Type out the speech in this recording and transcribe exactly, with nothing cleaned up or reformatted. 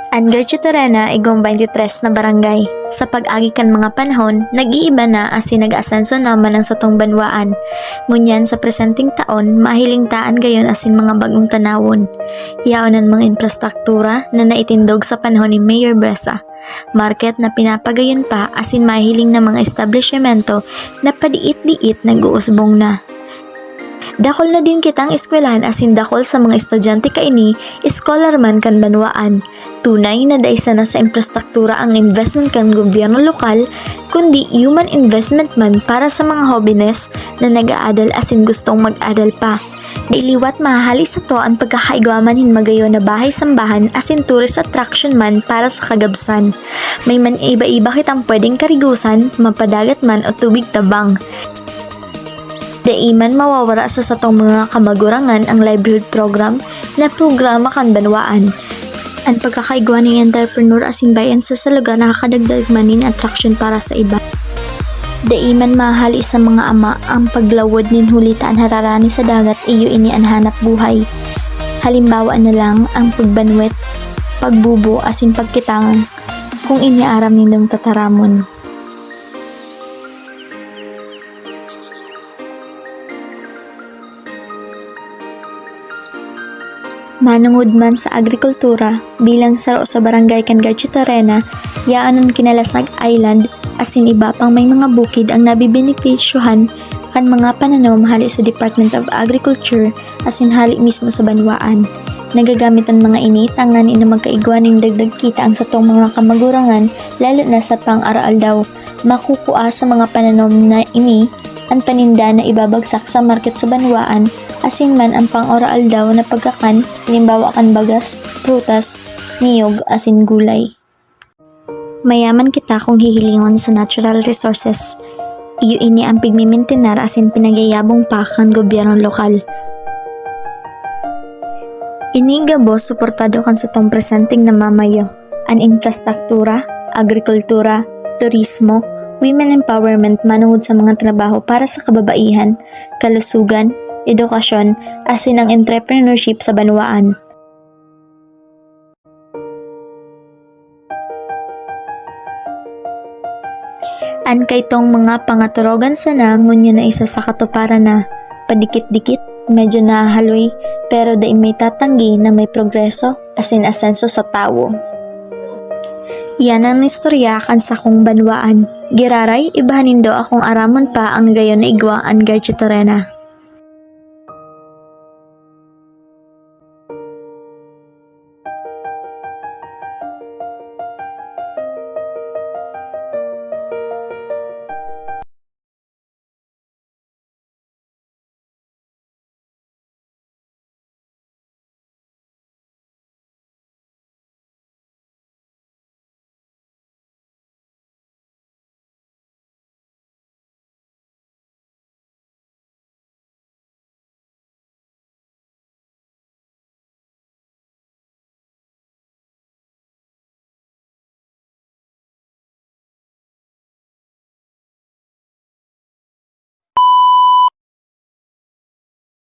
An Garchitorena igwang twenty-three na barangay. Sa pag-agi kan mga panahon, nag-iiba na asin nag-aasenso naman ang satong banwaan. Ngunyan sa presenteng taon, mahiling ta an gayon asin mga bagong tanawon. Yaon an mga infrastruktura na naitindog sa panahon ni Mayor Bressa. Market na pinapagayon pa asin mahiling na mga establisyemento na padiit-diit nag-uusbong na. Dakol na din kitang eskwelahan asin dakol sa mga estudyante kaini, scholar man kan banwaan. Tunay na dai sana sa infrastruktura ang investment kan gobyerno lokal, kundi human investment man para sa mga hobenes na nag-aadal asin gustong mag-adal pa. Dai liwat mahahali sato an pagkakaigwa man nin magayon na bahay-sambahan asin tourist attraction man para sa kagabsan. May man iba-iba kitang pwedeng karigosan, mapadagat man o tubig tabang. Dai man mawawara sa satong mga kamagurangan ang livelihood program na programa kan banwaan. An pagkakaigwa nin entrepreneur asin buy and sell sa lugar nakakadagdag man nin atraksyon para sa iba. Dai man mahali sa mga ama ang paglawod nin huli ta an hararani sa dagat, iyo ini an hanap buhay. Halimbawa na lang ang pagbanwet, pagbubo asin pagkitang, kung ini aram nindong tataramon. Manongod man sa agrikultura, bilang saro sa barangay kan Garchitorena, yaon an Kinalasag Island, asin iba pang may mga bukid ang nabebenepisyohan kan mga pananom hale sa Department of Agriculture asin hale mismo sa banwaan. Nagagamit an mga ini tanganing magkaigwa nin dagdag kita ang satong mga kamagurangan, lalo na sa pang-aroaldaw. Makukua sa mga pananom na ini an paninda na ibabagsak sa market sa banwaan, asin man an pang-aroaldaw na pagkakan, halimbawa kan bagas, prutas, niyog, asin gulay. Mayaman kita kung hihilingon sa natural resources. Iyo ini ang pigmimintinar asin pinagyayabong pa kan gobyerno lokal. Ini gabos suportado kan satong presenteng namamayo, an infrastruktura, agrikultura, turismo, women empowerment manongod sa mga trabaho para sa kababaihan, kalusugan, edukasyon, asin ang entrepreneurship sa banwaan. An kaitong mga pangaturogan sana ngunyan na isa sa katuparan na padikit-dikit, medyo nahahaloy, pero dai may tatanggi na may progreso asin asenso sa tawo. Iyan an istorya kan sakong banwaan. Giraray, ibahan nindo akong aramon pa ang gayon na igwa an Garchitorena.